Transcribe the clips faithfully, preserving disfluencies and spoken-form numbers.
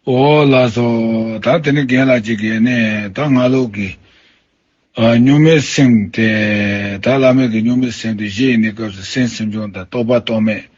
ཨོ་ལགས་སོ། ད་དེ་ནི་རྒན་ལགས་ཀྱིས་གས་ནས་ད་ང་ལོག་གི་ཨ་གཉུག་མའི་སེམས་དེ། ད་བླ་མེད་ཀྱི་གཉུག་མའི་སེམས་དེ་བཞི་ཡི་གནས་སྐབས་སུ་སེམས་སེམས་བྱུང་དང་རྟོག་པ་རྟོག་མེད་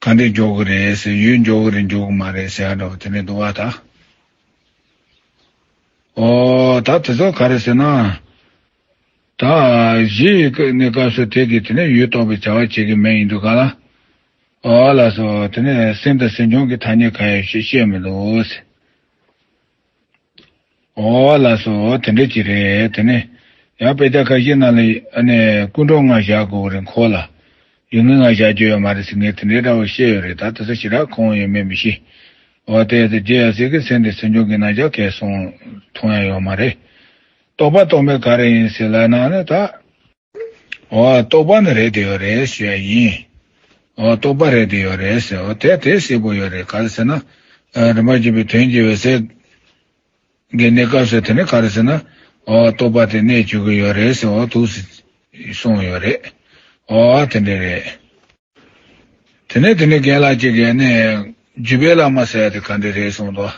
ག་འདྲས་འཇོག་གི་རེད་ཟེར། ཡུལ་འཇོག་གི་རེད་འཇོག་གི་མ་རེད་ཟེར་ཡ་འདྲ་བོ་དེ་ནས་འདུག་བ་ད། ཨོ་ད་དེ་ཚོ་ག་རེ་ཟེར་ན། ད་གཞི་ཡི་གནས་སྐབས་སུ་དེ་གིས་དེ་ནས་ཡུལ་རྟོགས་པའི་བྱ་བ་བྱེད་ཀྱི་མེད་ཡིན་དུས་ག་ལ། ཨོ་ལགས་སོ། དེ་ནས་སེམས་དང་སེམས་བྱུང་གི་ཐ་སྙད་གང་ཡང་ཞིག་བཤད་མི་འདུག་ཟེར། ཨོ་ལགས་སོ། དེ་འདྲ་ཅིག་རེད། དེ་ནས་ཡང་དཔེ་ཆ་ཁ་ཤས་ནང་ལ་ཨ་ནི་ཀུན་འགྲོ་ལྔ་བཞག་དགོས་རེད་ཁོ་ལ། ཡུལ་ངོ་ལྔ་བཞག་རྒྱུ་ཡོད་མ་རེད་ཟེར། ངས་དེ་འདྲའི་འདྲ་བོ་བཤད་ཡོད་རེད། ད་དེ་ཚོ་ཞེ་དྲག་གོ་ཡོད་མེད་མི་ཤེས། འོ་དེ་ཚོ་རྗེ་ཡབ་སྲས་ཀྱིས་སེམས་དང་སེམས་བྱུང་གི་རྣམ་གཞག་གས་གསུངས་མཐོང་ཡ་ཡོད་མ་རེད། རྟོག་པ་རྟོག་མེད་ག་རེ་ཡིན་ཟེར་ལབ་ན་ནི་ད། འོ་རྟོག་པ་ནི་རེད་དེ་ཡོད་རེད་ཞུ་ཡ་ཡིན། འོ་རྟོག་པ་རེད་དེ་ཡོད་རེད་ཟེར། འོ་དེ་དེ་གསལ་པོ་ཡོད་རེད། ག་རེ་ཟེར་ན། ཨ་རིམ་པ་བྱེད་པའི་དོན་གྱི་འོད་གསལ་གྱི་གནས་སྐབས་སུ་དེ་ནི་ག་རེ་ཟེར་ན། འོ་རྟོག་པ་དེ་གནས་གྱུར་གྱི་ཡོད་རེད་ཟེར། འོ་འདུག་སེ་གསུངས་ཡོད་རེད། འོ་དེ་འདྲ་རེད། དེ་ནས་དེ་ནས་རྒན་ལགས་ཀྱིས་གས་ནས་བརྒྱུད་པའི་བླ་མ་ཟེར་ཡ་དེ་ག་འདྲ་རེད་གསུངས་འདུག་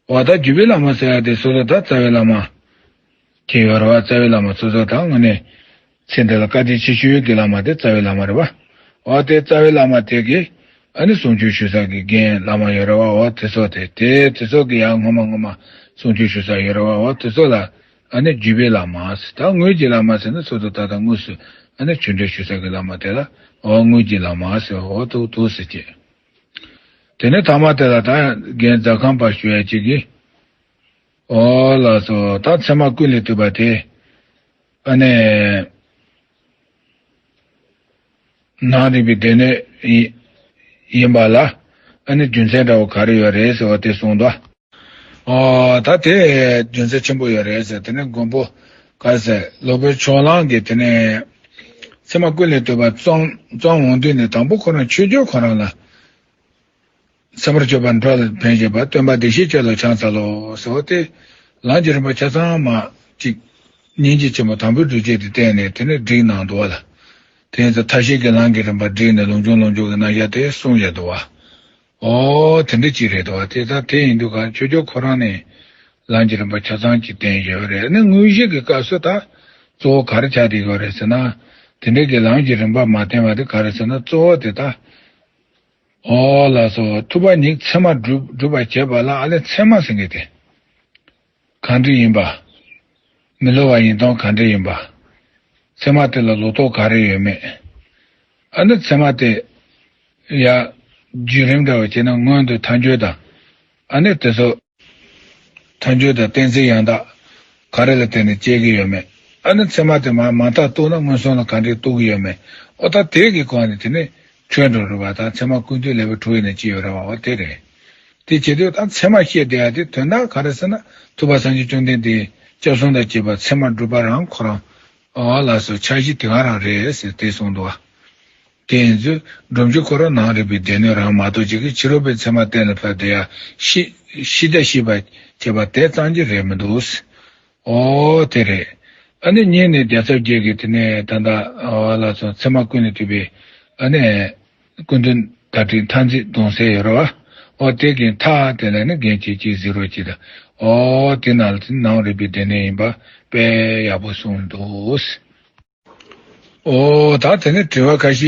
འོ་ད་བརྒྱུད་པའི་བླ་མ་ཟེར་ཡ་དེ་སོ་སོ་ད་རྩ་བའི་བླ་མ་གཅིག་ཡོད་རེད་བ། རྩ་བའི་བླ་མ་སོ་སོ་ད་དངོས་གནས་ཚེ་འདི་ལ་བཀའ་དྲིན་ཆེ་ཤོས་ཀྱི་བླ་མ་དེ་རྩ་བའི་བླ་མ་རེད་བ། འོ་དེ་རྩ་བའི་བླ་མ་དེ་གིས་ཨ་ནི་གསུང་ཆོས་ཞུ་ས་གི་རྒན་བླ་མ་ཡོད་རེད་བ། འོ་དེ་ཚོ་དེ་དེ་དེ་ཚོ་གི་ཡང་སྔོན་མ་སྔོན་མ་གསུང་ཆོས་ཞུ་ས་ཡོད་རེད་བ། འོ་དེ་ཚོ་ལ་ཨ་ནི་བརྒྱུད་པའི་བླ་མ་ཟེར། ད་དངོས་ཀྱི་བླ་མ་ཟེར་ན་སོ་སོ་ད་ལྟ་དངོས་སུ་ཨ་ནི་ཆོས་འབྲེལ་ཞུ་ས་གི་བླ་མ་དེ་ལ་འོ་དངོས་ཀྱི་བླ་མ་ཟེར། འོ་འདུག་འདུག་སེ་བྱས། དེ་ནས་ཐ་མ་དེ་ལ་ད་རྒན་རྫ་ཁམས་པ་ཞུ་ཡ་གཅིག་གིས། ཨོ་ལགས་སོ། ད་ཚད་མ་ཀུན་ལས་བཏུས་པ་དེ་ཨ་ནི་ནང་རིག་པའི་སྡེ་སྣོད་ཡིན་ཡིན་པ་ལ་ཨ་ནི་རྒྱུ་མཚན་འདྲ་བོ་ག་རེ་ཡོད་རེད་ཟེར་བ་དེ་གསུངས་འདུག་ཨོ་ད་དེ་རྒྱུ་མཚན་ཆེན་པོ་ཡོད་རེད་ཟེར། དེ་ནི་མགོན་པོ་ག་ཟེར་སློབ་དཔོན་ཕྱོགས་གླང་གིས་དེ་ནི་ཚད་མ་ཀུན་ལས་བཏུས་པ་རྩོམ་རྩོམ་འོང་དུས་ནས་དང་པོ་ཁོ་རང་ཆོས་རྒྱལ་ཁོ་རང་ལ། ཚད་མར་སྤྱོད་པ་འགྲོ་ལ་ཕན་བཞེད་པ། སྟོན་པ་བདེ་གཤེགས་སྤྱོད་ལ་ཕྱག་འཚལ་ལོ་ཟེར་བ་སྟེ། ལམ་གྱི་རིམ་པ་ཆ་ཚང་མ་གཅིག་སྙིང་རྗེ་ཆེན་པོ་དང་པོའི་སྒྲུབ་བྱེད་དེ་བསྟན་ནས་དེ་ནས་བསྒྲིགས་གནང་འདུག་བ་ལ། དེ་ཡིན་ཙང་མཐའ་བཞི་གི་ལམ་གྱི་རིམ་པ་བསྒྲིགས་ནས་ལུང་སྦྱོང་ལུང་སྦྱོང་གི་རྣམ་གཞག་དེ་གསུངས་བཞག་འདུག་བ། ཨོ་དེ་འདྲ་ཅིག་རེད་འདུག་བ། དེ་ད་དེ་ཡིན་དུས་ག་ཆོས་རྒྱལ་ཁོ་རང་ནས་ལམ་གྱི་རིམ་པ་ཆ་ཚང་གཅིག་བསྟན་བཞག་པ་རེད། ཨ་ནི་དངོས་གཞི་གི་སྐབས་སུ་ད་གཙོ་བོ་ག་རེ་ཆགས་བསྡད་ཡོད་རེད་ཟེར་ན། དེ་འདྲ་གི་ལམ་གྱི་རིམ་པ་མ་བསྟན་པ་དེ་ག་རེ་ཟེར་ན་གཙོ་བོ་དེ་ད། ཨོ་ལགས་སོ། ཐུབ་པ་ཉིད་ཚད་མར་སྒྲུབ་སྒྲུབ་པར་བྱེད་པ་ལ་ཨ་ལས་ཚད་མ་ཟེར་མཁན་དེ་གང་འདྲ་ཡིན་པ། མི་སླུ་བ་ཡིན་སྟངས་གང་འདྲ་ཡིན་པ། ཚད་མ་དེ་ལ་ལོག་རྟོག་ག་རེ་ཡོད་མེད། ཨ་ནི་ཚད་མ་དེ་ཡ་བརྒྱུད་རིམ་འདྲ་བ་བྱས་ན་སྔོན་དུ་མཐའ་འཁྱོལ་དང་། ཨ་ནི་དེ་ཚོ་མཐའ་འཁྱོལ་དང་གཏན་ཚིགས་ཡང་དག་ག་རེ་ལ་བརྟེན་ནས་སྐྱེ་གི་ཡོད་མེད། ཨ་ནི་ཚད་མ་དེ་མར་མ་མཐའ་གཏུགས་ན་མངོན་སུམ་ལ་ག་འདྲས་གཏུགས་ཀྱི་ཡོད་མེད། ཨོ་ད་དེ་གི་སྒོ་ནས་དེ་ནི་ཆོས་འགྲོ་རུ་བ་དང་ཚད་མ་ཀུན་བཏུས་ལེགས་པའི་དྲུག་ཡིན་ན་ཅི་ཡོད་རེད་བ། ཨོ་དེ་རེད། དེ་བྱེད་དུས་ད་ཚད་མ་བཤད་བསྡད་ཡ་དེ་དོན་དག་ག་རེ་ཟེར་ན་ཐུབ་པ་སངས་རྒྱས་བཅོམ་ལྡན་འདས་སྐྱབས་གསུམ་དང་བཅས་པ་ཚད་མར་སྒྲུབ་པ་རང་ཁོ་རང་ཨོ་ལགས་སོ་འཆར་གཞི་དེ་ག་རང་རེད་ཟེར་དེ་གསུངས་འདུག་བ། དེ་ཡིན་ཚུལ་སྒྲོམ་གཞི་ཁོ་རང་ནང་རིག་པའི་སྡེ་སྣོད་རང་མ་གཏོགས་ཅིག་གིས་ཕྱི་རོལ་པའི་ཚད་མ་གཏན་ལ་ཕབ་བསྡད་ཡ་ཤི་ཤི་བརྡ་ཤེས་པ་བྱེད་པ་དེ་ཙམ་གྱིས་རེད་མི་འདུག་ཨོ་དེ་རེད། ཨ་ནི་གཉིས་ནས་རྒྱལ་ཚབ་རྒྱས་ཀྱི་དེ་ནས་ད་ལྟ་ཨོ་ལགས་སོ་ཚད་མ་ཀུན་ལས་བཏུས་པའི་ཨ་ནི་ཀུན་བཏུས་བརྡ་སྤྲོད་མཐའ་མཛེས་གདུང་སེལ་ཡོད་རེད་བ། ཨོ་དེ་གི་མཐའ་དེ་ལ་ནི་རྒན་གྱིས་གཅིག་གཟིགས་རོགས་གྱིས་དང་། ཨོ་དེ་ནང་ལ་ནང་རིག་པའི་སྡེ་སྣོད་ཡིན་པ་དཔེ་ཡག་པོ་གསུངས་འདུག་ཨོ་ད་དེ་ནས་དྲི་བ་ཁ་ཤས་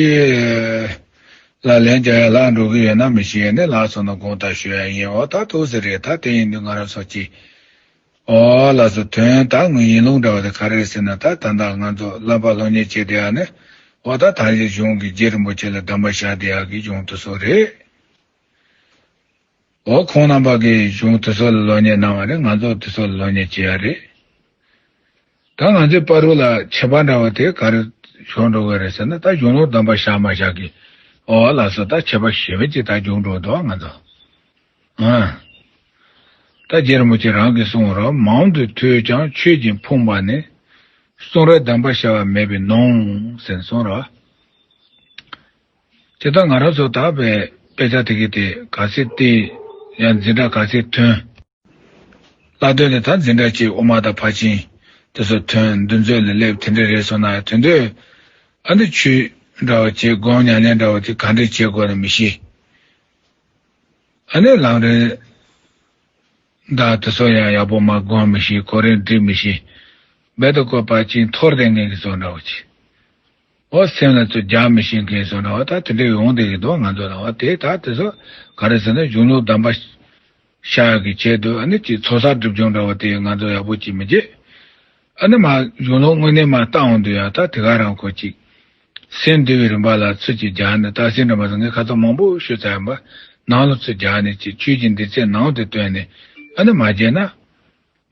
ལ་ལན་རྒྱག་ཡ་ལྷག་འགྲོ་གི་ཡོད་ན་མི་ཤེས། ཡིན་ནའི་ལགས་སོ་ན་དགོངས་དག་ཞུ་ཡ་ཡིན། ཨོ་ད་ཐུགས་སུ་རེད། ད་དེ་ཡིན་དུས་ང་རང་ཚོ་གཅིག་ཨོ་ལགས་སོ། དོན་དག་ངའི་ཡིན་ལུགས་འདྲ་བ་དེ་ག་རེ་རེད་ཟེར་ན། ད་ད་ལྟ་ང་ཚོ་བསླབ་པ་སློབ་གཉེར་བྱེད་བསྡད་ཡ་ནི་ཨོ་ད་ད་རེས་གཞུང་གི་རྗེ་རིན་པོ་ཆེ་ལ་གདམས་པ་བཞག་བསྡད་ཡ་གི་གཞུང་དེ་ཚོ་རེད། ཨོ་ཁོང་རྣམ་པ་གིས་གཞུང་དེ་ཚོ་ལ་སློབ་གཉེར་གནང་བ་རེད། ང་ཚོ་དེ་ཚོ་ལ་སློབ་གཉེར་བྱེད་ཡ་རེད། ད་ང་ཚོའི་བར་དུ་ལ་ཁྱད་པར་འདྲ་བ་དེ་ག་རེ་བྱུང་འགྲོ་གི་རེད་ཟེར་ན། ད་གཞུང་ལུགས་གདམས་པ་བཞག་མ་བཞག་གི་ཨོ་ལགས་སོ་ད་ཁྱད་པར་ཞེ་པོ་ཅིག་ད་བྱུང་འགྲོ་འདུག་ང་ཚོ། ཨ། ད་རྗེ་རིན་པོ་ཆེ་རང་གིས་གསུངས་རོགས། མང་དུ་ཐོས་ཀྱང་ཆོས་ཀྱིས་ཕོངས་པ་ནི། གསུང་རབ་གདམས་པ་ཤར་བ་མེད་པས་ནོངས་ཟེར་གསུངས་རོགས། དེ་ལྟར་ང་རང་ཚོ་ད་དཔེ་དཔེ་ཆ་དེ་གའི་དེ་ག་ཚད་བལྟས་ཡང་འཛིན་གྲྭ་ག་ཚད་ཐོན། ལྷག་དོན་ནི་ད་འཛིན་གྲྭ་གཅིག་དབུ་མ་དང་ཕར་ཕྱིན་དེ་ཚོ་ཐོན། འདུ་འཛོམས་ལ་སླེབས། དེ་འདྲ་རེད་སོང་ན་ཡང་དེ་འདྲའི་ཨ་ནི་ཆོས་ འདྲ་བོ་བྱེད། སྒོམ་ཉམས་ལེན་འདྲ་བོ་དེ་ག་འདྲས་བྱེད་དགོས་ན་མི་ཤེས། ཨ་ནི་ལམ་རིམ་བདག་དེ་ཚོ་ཡང་ཡག་པོ་མར་སྒོམ་མི་ཤེས། གོ་རིམ་སྒྲིག་མི་ཤེས། རྦད་དེ་བཀོད་པ་ཅིག་འཐོར་བསྡད་མཁན་གྱི་བཟོ་འདྲ་བོ་ཅིག་འོ་སེམས་ལ་ཚུར་རྒྱག་མི་ཤེས་མཁན་བཟོ་འདྲ་བོ་ད་དེ་འདྲས་ཡོང་བསྡད་ཀྱི་འདུག་ང་ཚོ་ལ། འོ་དེ་ད་དེ་ཚོ་ག་རེ་ཟེར་ན་གཞུང་ལུགས་གདམས་པ་ཤར་གྱི་ཆེད་དུ། ཨ་ནི་ཅིག་ཚོགས་བསགས་སྒྲིབ་སྦྱོང་འདྲ་བོ་དེ་ང་ཚོ་ཡག་པོ་ཅིག་མི་བྱེད། ཨ་ནི་མར་གཞུང་ལུགས་དངོས་གནས་མར་བལྟ་འོང་དུས་ཡང་ད་དེ་ག་རང་ཁོ་ཅིག་སེམས་འདུལ་བའི་རིམ་པ་ལ་ཚུར་ཅིག་སྦྱར་ནས། རྟགས་གསལ་རིམ་པ་ཟེར་ངས་ཁ་ཚ་མང་པོ་ཞུས་ཚར་ཡིན་པ། ནང་ལ་ཚུར་སྦྱར་ནས་ཅིག་ཆོས་ཀྱི་འདི་ཚད་ནང་དུ་བཏོན་ནས། ཨ་ནི་མ་བྱས་ན་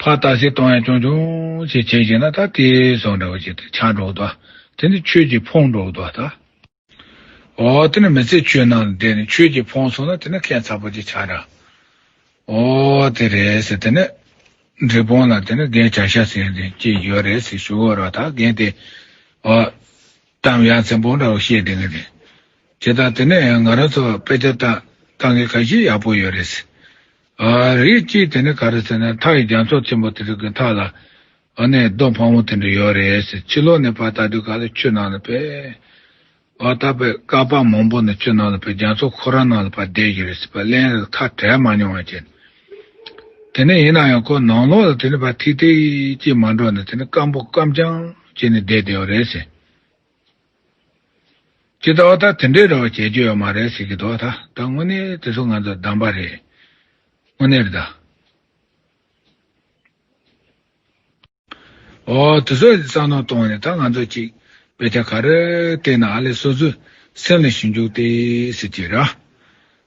ཕར་རྟགས་གསལ་གཏོང་ཡ་ཆུང་ཆུང་ཅིག་བྱས་བྱས་ན་ད་དེ་བཟོ་འདྲ་བོ་ཅིག་ཆགས་འགྲོ་གི་འདུག་དེ་ནི་ཆོས་ཀྱིས་ཕོངས་འགྲོ་གི་འདུག་ད། འོ་དེ་ནི་མི་ཚེ་ཆོས་ནང་ལ་བསྡད་ནས་ཆོས་ཀྱིས་ཕོངས་སོང་ན་དེ་ནི་ཁྱད་མཚར་པོ་ཅིག་ཆགས་ར། འོ་དེ་རེད་ཟེར། དེ་ནི་འབྲས་སྤུངས་ལ་དེ་ནི་རྒན་བྱ་ཤ་ཟེར་མཁན་ཅིག་ཡོད་རེད་ཟེར་ཞུ་གི་ཡོད་རེད་བ། ད་རྒན་དེ་འོ་གཏམ་ཡ་མཚན་པོ་འདྲ་བོ་བཤད་བསྡད་མཁན་རེད། བྱས་ཙང་དེ་ནས་ང་རང་ཚོ་དཔེ་ཆ་ལྟ་ལྟ་མཁན་ཁ་ཤས་ཡག་པོ་ཡོད་རེད་ཟེར། ཨ་རིགས་གཅིག་དེ་ནི་ག་རེ་ཟེར་ན་མཐའ་ཡི་རྒྱ་མཚོ་ཆེན་པོ་དེ་རིགས་ཀྱི་མཐའ་ལ། ཨ་ནི་རྡོ་ཕག་མོ་དེ་འདྲ་ཡོད་རེད་ཟེར། ཕྱི་ལོགས་ནས་ཕར་ལྟ་དུས་ག་ལ་ཆུ་ནང་ལ་ཕེབས། ཨ་ད་ཕེབས་བསྐལ་པ་མང་པོ་ནས་ཆུ་ནང་ལ་ཕེབས། རྒྱ་མཚོ་ཁོ་རང་ནང་ལ་ཕར་བསྡད་ཀྱི་རེད་ཟེར། ཕར་གླིང་ལ་ཁ་བྲལ་མ་མྱོང་བ་བྱས། དེ་ནས་ཡིན་ན་ཡང་ཁོ་ནང་ལོགས་ལ་དེ་ནི་ཕར་ཐིག་ཐིག་ཅིག་མ་འགྲོ་ནས་དེ་ནི་སྐམ་པོ་སྐམ་རྐྱང་བྱས་ནས་བསྡད་བསྡད་ཡོད་རེད་ཟེར། ཇི་ལྟ་བ་ད་དེ་འདྲའི་རེ་བ་བྱེད་རྒྱུ་ཡོད་མ་རེད་ཟེར་གྱི་འདུག་ད་ད་དངོས་གནས་དེ་ཚོ་ང་ཚོ་གདམས་པ་རེད། དངོས་གནས་རེད་ད། འོ་དེ་ཚོ་བསམ་བློ་གཏོང་ནས་ད་ང་ཚོ་ཅིག་དཔེ་ཆ་ག་རེ་བལྟས་ན་ཨ་ལས་སོ་སོའི་སེམས་ལ་ཞིབ་འཇུག་དེ་ཟེར་གྱི་ར།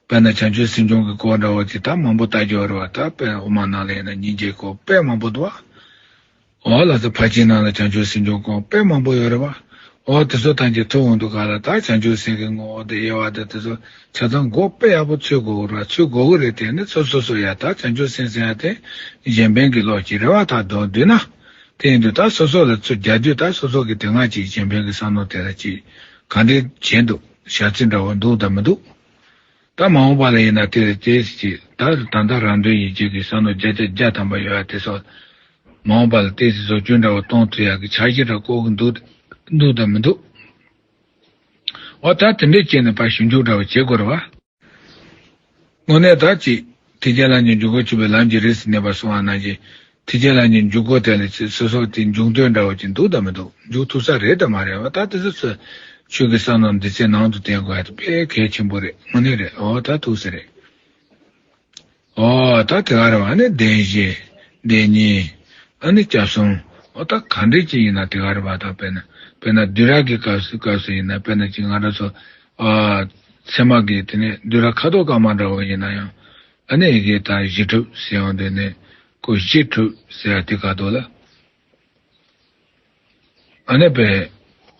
དཔེར་ན་བྱང་ཆུབ་སེམས་སྦྱོང་གི་སྐོར་འདྲ་བོ་ཅིག་ད་མང་པོ་ལྟ་རྒྱུ་ཡོད་རེད་བ། ད་དཔེར་དབུ་མ་ནང་ལ་ཡིན་ན་སྙིང་རྗེའི་སྐོར་དཔེ་མང་པོ་འདུག་བ། འོ་ལགས་སོ། ཕར་ཕྱིན་ནང་ལ་བྱང་ཆུབ་སེམས་སྦྱོང་སྐོར་དཔེ་མང་པོ་ཡོད་རེད་བ། འོ་དེ་ཚོ་ཐམས་ཅད་ཐུག་འོང་དུས་ག་ལ་ད་བྱང་ཆུབ་སེམས་ཀྱི་ངོ་བོ་དེ་དབྱེ་བ་དེ་དེ་ཚོ་ཆ་ཚང་མགོ་དཔེ་ཡག་པོ་ཚོད་དགོས་རེད་བ། ཚོད་དགོས་ཀྱི་རེད། དེ་ནི་སོ་སོ་སོ་ཡ་ད་བྱང་ཆུབ་སེམས་ཟེར་ཡ་དེ་གཞན་ཕན་གྱི་བློ་ཅིག་རེད་བ། ད་མདོར་བསྡུས་ན། དེ་ཡིན་དུས་ད་སོ་སོ་ལ་ཚུར་རྒྱག་དུས་ད་སོ་སོ་གི་དེ་སྔ་ཅིག་གཞན་ཕན་གྱི་བསམ་བློ་དེ་ལ་ཅིག་ག་འདྲས་བྱས་འདུག་བྱ་ཚིག་འདྲ་བོ་འདུག་དང་མི་འདུག་ད་མ་འོངས་པ་ལ་ཡིན་ན་དེ་དེ་ཅིག་ད་ད་ལྟ་རང་དོན་ཡིད་བྱེད་ཀྱི་བསམ་བློ་བརྒྱ་ཆ་བརྒྱ་ཐམ་པ་ཡོད་ཡ་དེ་ཚོ་མ་འོངས་པ་ལ་ཏོག་ཙམ་བཟོ་བཅོས་འདྲ་བོ་གཏོང་ཐུབ་ཡག་གི་འཆར་གཞི་འདྲ་བཀོད་ཀྱི་འདུག་འདུག་དང་མི་འདུག་འོ་ད་དེ་འདྲས་བྱས་ནས་ཕར་ཞིབ་འཇུག་འདྲ་བོ་བྱེད་དགོས་རེད་བ། དངོས་གནས་ད་ཅིག་ཐེག་ཆེན་ལམ་གྱི་འཇུག་སྒོ་ཆོད་པའི་ལམ་གྱི་རིགས་སུ་གནས་པ་གསུངས་པ་ནང་བཞིན། ཐེག་ཆེན་ལམ་གྱི་འཇུག་སྒོ་དེ་ལ་ཅིག་སོ་སོ་དེ་འཇུག་འདོད་འདྲ་བོ་ཅིག་འདུག་དང་མི་འདུག་འཇུག་ཐུབ་ས་རེད་དང་མ་རེད་བ། ད་དེ་ཚོ་ཚོས་ཆོས་ཀྱི་བསམ་བློ་འདི་ཚོ་ནང་དུ་བསྟན་དགོས་ཡ་དེ་དཔེ་གལ་ཆེན་པོ་རེད། དངོས་གནས་རེད། འོ་ད་ཐུགས་སུ་རེད། ཨོ་ད་དེ་ག་རེ་བ་ནི་བདེན་བཞི། བདེན་གཉིས། ཨ་ནི་སྐྱབས་གསུམ། ཨོ་ད་ག་འདྲས་ཅིག་ཡིན་ན་དེ་ག་རེ་བ་དང་། དཔེར་ན་དཔེར་ན་བདུད་ར་གི་སྐབས་སུ་སྐབས་སུ་ཡིན་ན། དཔེར་ན་ཅིག་ང་རང་ཚོ་ཨ་ཚད་མ་གི་དེ་ནས་བདུད་ར་ཁ་དོག་དཀར་དམར་འདྲ་བོ་ཡིན་ན་ཡང་། ཨ་ནི་ཡི་གེ་དང་གཞི་གྲུབ་ཟེར་ཡོང་དུས་ནས་ཁོ་གཞི་གྲུབ་ཟེར་ཡ་དེ་ག་དོ་ལ། ཨ་ནི་པས་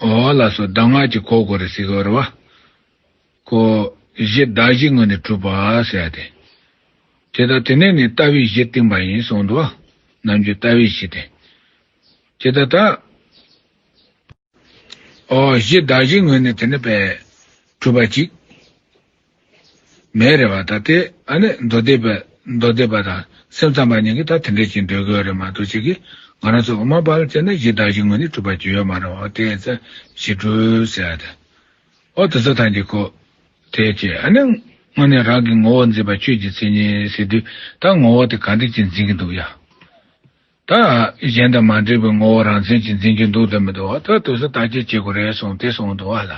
ཨོ་ལ་སོ་གདམས་ངག་ཅིག་གོ་དགོས་རེད་ཟེར་གི་རེད་བ། ཁོ་གཞི་གདགས་གཞིའི་ངོས་ནས་གྲུབ་པ་ཟེར་ཡ་དེ། དེ་ལྟར་དེ་ནས་ནི་ལྟ་བའི་གཞི་བསྟན་པ་ཡིན་གསུངས་འདུག་བ། རྣམ་འགྱུར་ལྟ་བའི་གཞི་དེ། དེ་ལྟར་ད། ཨོ་གཞི་གདགས་གཞིའི་ངོས་ནས་དེ་ནི་པས་གྲུབ་པ་གཅིག་མེད་རེད་བ། ད་དེ་ཨ་ནི་མདོ་སྡེ་པ་མདོ་སྡེ་པ་དང་སེམས་ཙམ་པ་གཉིས་ཀྱིས་ད་དེ་འདྲས་ཅིག་འདོད་དགོས་རེད་མ་གཏོགས། ཅིག་གིས་ང་རང་ཚོ་དབུ་མ་པ་ལ་བྱས་ན་གཞི་གདགས་གཞིའི་ངོས་ནས་གྲུབ་པ་ཅིག་ཡོད་མ་རེད་བ། དེ་ཡིན་ཙང་གཞི་གྲུབ་ཟེར་ཡ་དེ། ཨོ་དེ་ཚོ་ཐམས་ཅད་ཁོ། དེ་བྱས་ཨ་ནི་དངོས་གནས་རང་གི་ངོ་བོ་འཛིན་པ་ཆོས་ཀྱི་མཚན་ཉིད་ཟེར་དུས་ད་ངོ་བོ་དེ་ག་འདྲས་ཅིག་འཛིན་གྱི་འདུག་ཡ། ད་གཞན་དང་མ་འདྲེས་པའི་ངོ་བོ་རང་མཚན་ཅིག་འཛིན་གྱི་འདུག་དང་མི་འདུག་བ། ད་དེ་ཚོ་བརྟག་དཔྱད་བྱེད་དགོས་རེད་གསུངས་དེ་གསུངས་འདུག་བ་ལ།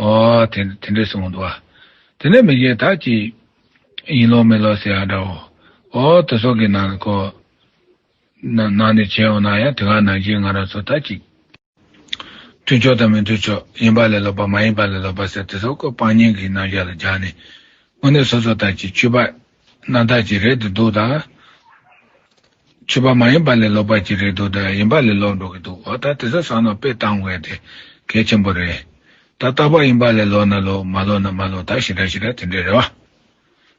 ཨོ་དེ་དེ་འདྲས་གསུངས་འདུག་བ། དེ་ནས་མི་གཞན་དག་གིས་ཡིན་ལོག་མིན་ལོག་ཟེར་ཡ་འདྲ་བོ། ཨོ་དེ་ཚོ་གི་ནང་ལ་ཁོ། ནང་ནང་ནས་བྱས་ཡོང་ན་ཡང་དེ་ག་ནང་བཞིན་ང་རང་ཚོ་ད་ཅིག་མཐུན་ཕྱོགས་དང་མི་མཐུན་ཕྱོགས། ཡིན་པ་ལས་ལོག་པ་མ་ཡིན་པ་ལས་ལོག་པ་ཟེར་དེ་ཚོ་ཁོ་སྤང་གཉེན་གྱི་རྣམ་གཞག་ལ་སྦྱར་ནས། དངོས་གནས་སོ་སོ་ལྟར་གྱི་ཆོས་པ་རྣམ་དག་ཅིག་རེད་འདུག་དང་། ཆོས་པ་མ་ཡིན་པ་ལས་ལོག་པ་ཅིག་རེད་འདུག་དང་། ཡིན་པ་ལས་ལོག་འགྲོ་གི་འདུག་འོ་ད་དེ་ཚོ་བསམ་བློ་དཔེ་བཏང་དགོས་ཡ་དེ་གལ་ཆེན་པོ་རེད། ད་རྟག་པ་ཡིན་པ་ལས་ལོག་ན་ལོག་མ་ལོག་ན་མ་ལོག་ད་ཞེ་དྲག་ཞེ་དྲག་དེ་འདྲས་རེད་བ།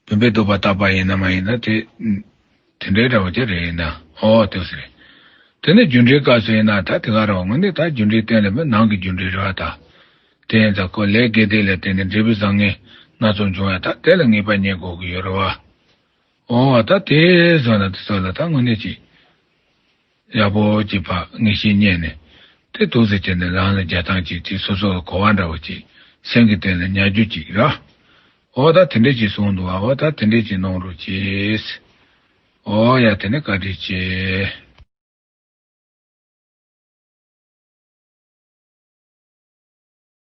བུམ་པས་བཏུད་པ་རྟག་པ་ཡིན་ན་མ་ཡིན་ན་དེ། དེ་འདྲའི་འདྲ་བོ་དེ་རེད་ཡིན་ན། ཨོ་དེ་ཟེར། དེ་ནས་རྒྱུ་འབྲས་སྐབས་སུ་ཡིན་ན་ད་དེ་ག་རེད་བ། དངོས་གནས་ད་རྒྱུ་འབྲས་གཏན་ལ་མེད། ནང་གི་རྒྱུ་འབྲས་རེད་བ་ད། དེ་ཡིན་ཙང་ཁོ་ལས་དགེ་སྡིག་ལ་བརྟེན་ནས་འབྲས་བུའི་བཟང་ངན་སྣ་ཚོགས་འབྱུང་ཡ་ད་དེ་ལ་ངེས་པ་རྙེད་དགོས་ཀྱི་ཡོད་རེད་བ། ཨོ་ད་དེ་བཟོ་ན་དེ་ཚོ་ལ་ད་དངོས་གནས་ཅིག་ཡག་པོ་ཅིག་ཕར་ངེས་ཤེས་རྙེད་ནས། དེ་འདུག་ཟེར་བྱས་ནས་རང་ལ་རྒྱག་སྟངས་ཅིག་དེ་སོ་སོ་ལ་གོ་བ་འདྲ་བོ་ཅིག་སེམས་ཀྱི་སྟེང་ལ་ཉར་རྒྱུ་ཅིག་ར། འོ་ད་དེ་འདྲས་ཅིག་གསུངས་འདུག་ཨ། འོ་ད་དེ་འདྲས་ཅིག་གནང་རོགས་གྱིས། འོ་ཡ་དེ་ནས་བཀའ་དྲིན་ཆེ།